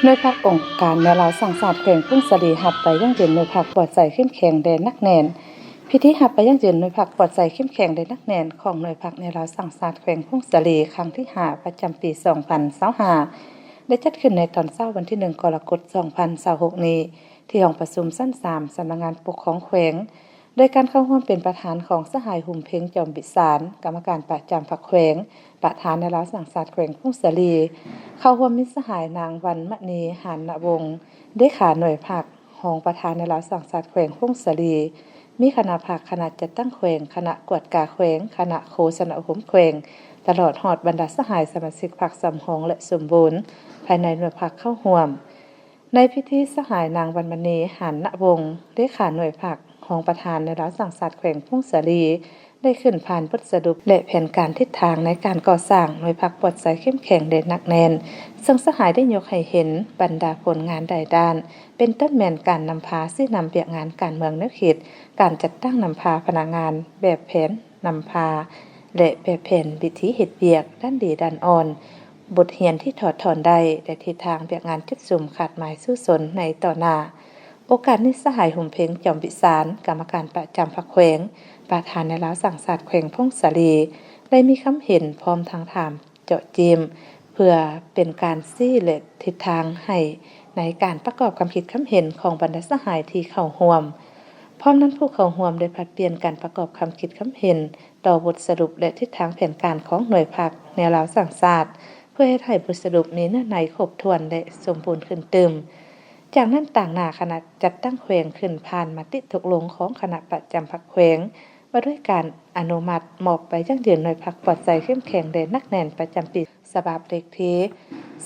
ໜ່ວຍພັກອົງການແນວລາວສ້າງຊາດແຂວງຜົ້ງສາລີ ຮັບໃບຢັ້ງຢືນໜ່ວຍພັກປອດໃສເຂັ້ມແຂງ ແລະ ໜັກແໜ້ນ. ພິທີຮັບໃບຢັ້ງຢືນໜ່ວຍພັກປອດໃສເຂັ້ມແຂງ ແລະ ໜັກແໜ້ນ ຂອງໜ່ວຍພັກແນວລາວສ້າງຊາດແຂວງຜົ້ງສາລີ ຄັ້ງທີຫ້າ ປະຈຳປີສອງພັນຊາວຫ້າ ໄດ້ຈັດຂຶ້ນໃນຕອນເຊົ້າວັນທີໜຶ່ງ ກໍລະກົດ ສອງພັນຊາວຫົກນີ້ ທີ່ຫ້ອງປະຊຸມຊັ້ນສາມ ສຳນັກງານປົກຄອງແຂວງ, ໂດຍການເຂົ້າຮ່ວມເປັນປະທານຂອງສະຫາຍ ຫຸມເພັງ ຈອມວິສານ ກຳມະການປະຈຳພັກແຂວງ, ປະທານແນວລາວສ້າງຊາດແຂວງຜົ້ງສາລີ. ເຂົ້າຮ່ວມມີສະຫາຍ ນາງ ວັນມະນີ ຫານນະວົງ ເລຂາໜ່ວຍພັກ, ຮອງປະທານແນວລາວສ້າງຊາດແຂວງຜົ້ງສາລີ, ມີຄະນະພັກ, ຄະນະຈັດຕັ້ງແຂວງ, ຄະນະກວດກາແຂວງ, ຄະນະໂຄສະນາອົບຮົມແຂວງ, ຕະຫຼອດຮອດບັນດາສະຫາຍສະມາຊິກພັກສຳຮອງ ແລະ ສົມບູນ ພາຍໃນໜ່ວຍພັກເຂົ້າຮ່ວມ. ໃນພິທີ ສະຫາຍ ນາງ ວັນມະນີ ຫານນະວົງ ເລຂາໜ່ວຍພັກ, ຮອງປະທານແນວລາວສ້າງຊາດແຂວງຜົ້ງສາລີ ໄດ້ຂຶ້ນຜ່ານບົດສະຫຼຸບ ແລະ ແຜນການທິດທາງໃນການກໍ່ສ້າງໜ່ວຍພັກປອດໃສເຂັ້ມແຂງ ແລະ ໜັກແໜ້ນ, ເຊິ່ງສະຫາຍໄດ້ຍົກໃຫ້ເຫັນບັນດາຜົນງານຫຼາຍດ້ານ, ເປັນຕົ້ນແມ່ນການນຳພາຊີ້ນຳວຽກງານການເມືອງແນວຄິດ, ການຈັດຕັ້ງນຳພາພະນັກງານ, ແບບແຜນນຳພາ ແລະ ແບບແຜນວິທີເຮັດວຽກ, ດ້ານດີ, ດ້ານອ່ອນ, ບົດຮຽນທີ່ຖອດຖອນໄດ້ ແລະ ທິດທາງວຽກງານຈຸດສຸມຄາດໝາຍສູ້ຊົນໃນຕໍ່ໜ້າ. ໂອກາດນີ້ ສະຫາຍ ຫຸມເພັງ ຈອມວິສານ ກຳມະການປະຈຳພັກແຂວງ, ປະທານແນວລາວສ້າງຊາດແຂວງຜົ້ງສາລີ ໄດ້ມີຄຳເຫັນ ພ້ອມທັງຖາມເຈາະຈີ້ມ ເພື່ອເປັນການຊີ້ ແລະ ທິດທາງໃຫ້ໃນການປະກອບຄຳຄິດຄຳເຫັນຂອງບັນດາສະຫາຍທີ່ເຂົ້າຮ່ວມ. ພ້ອມນັ້ນ ຜູ້ເຂົ້າຮ່ວມໄດ້ຜັດປ່ຽນກັນປະກອບຄຳຄິດຄຳເຫັນຕໍ່ບົດສະຫຼຸບ ແລະ ທິດທາງແຜນການຂອງໜ່ວຍພັກແນວລາວສ້າງຊາດ ເພື່ອເຮັດໃຫ້ບົດສະຫຼຸບມີເນື້ອໃນຄົບຖ້ວນ ແລະ ສົມບູນຂຶ້ນຕື່ມ. ຈາກນັ້ນ ຕາງໜ້າຄະນະຈັດຕັ້ງແຂວງຂຶ້ນຜ່ານມະຕິຕົກລົງຂອງຄະນະປະຈຳພັກແຂວງ ວ່າດ້ວຍການອະນຸມັດມອບໃບຢັ້ງຢືນໜ່ວຍພັກປອດໃສເຂັ້ມແຂງ ແລະ ໜັກແໜ້ນ ປະຈຳປີ ສະບັບເລກທີ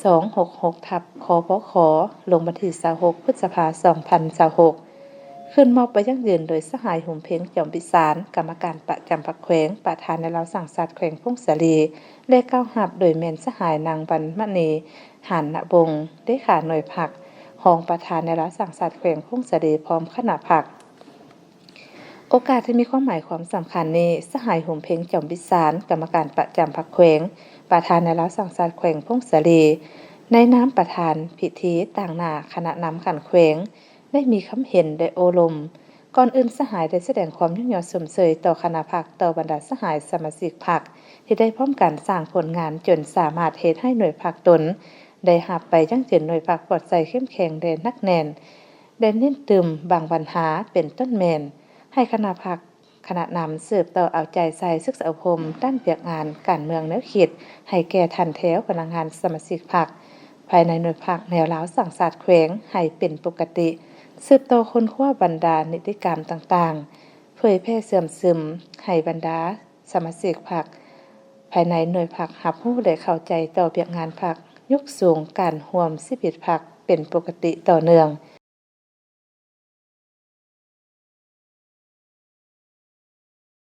ສອງຫົກຫົກ ທັບ ຄປຄ ລົງວັນທີຊາວຫົກ ພຶດສະພາ ສອງພັນຊາວຫົກ ຂຶ້ນມອບໃບຢັ້ງຢືນໂດຍສະຫາຍ ຫຸມເພັງ ຈອມວິສານ ກຳມະການປະຈຳພັກແຂວງ, ປະທານແນວລາວສ້າງຊາດແຂວງຜົ້ງສາລີ ແລະ ກ່າວຮັບໂດຍແມ່ນສະຫາຍ ນາງ ວັນມະນີ ຫານນະວົງ ເລຂາໜ່ວຍພັກ, ຮອງປະທານແນວລາວສ້າງຊາດແຂວງຜົ້ງສາລີ ພ້ອມຄະນະພັກ. ໂອກາດທີ່ມີຄວາມໝາຍຄວາມສຳຄັນນີ້ ສະຫາຍ ຫຸມເພັງ ຈອມວິສານ ກຳມະການປະຈຳພັກແຂວງ, ປະທານແນວລາວສ້າງຊາດແຂວງຜົ້ງສາລີ ໃນນາມປະທານພິທີ ຕາງໜ້າຄະນະນຳຂັ້ນແຂວງ ໄດ້ມີຄຳເຫັນ ແລະ ໂອ້ລົມ. ກ່ອນອື່ນ ສະຫາຍໄດ້ສະແດງຄວາມຍົກຍ້ອງຊົມເຊີຍຕໍ່ຄະນະພັກ, ຕໍ່ບັນດາສະຫາຍສະມາຊິກພັກ ທີ່ໄດ້ພ້ອມກັນສ້າງຜົນງານ ຈົນສາມາດເຮັດໃຫ້ໜ່ວຍພັກຕົນໄດ້ຮັບໃບຢັ້ງຢືນໜ່ວຍພັກປອດໃສເຂັ້ມແຂງ ແລະ ໜັກແໜ້ນ. ໄດ້ເນັ້ນຕື່ມບາງບັນຫາ ເປັນຕົ້ນແມ່ນໃຫ້ຄະນະພັກ, ຄະນະນຳສືບຕໍ່ເອົາໃຈໃສ່ສຶກສາອົບຮົມດ້ານວຽກງານການເມືອງແນວຄິດ ໃຫ້ແກ່ຖັນແຖວພະນັກງານສະມາຊິກພັກ ພາຍໃນໜ່ວຍພັກແນວລາວສ້າງຊາດແຂວງໃຫ້ເປັນປົກກະຕິ, ສືບຕໍ່ຄົ້ນຄວ້າບັນດານິຕິກຳຕ່າງໆ, ເຜີຍແຜ່ເຊື່ອມຊຶມໃຫ້ບັນດາ ສະມາຊິກພັກພາຍໃນໜ່ວຍພັກຮັບຮູ້ ແລະ ເຂົ້າໃຈຕໍ່ວຽກງານພັກ, ຍົກສູງການຮ່ວມຊີວິດພັກເປັນປົກກະຕິຕໍ່ເນື່ອງ.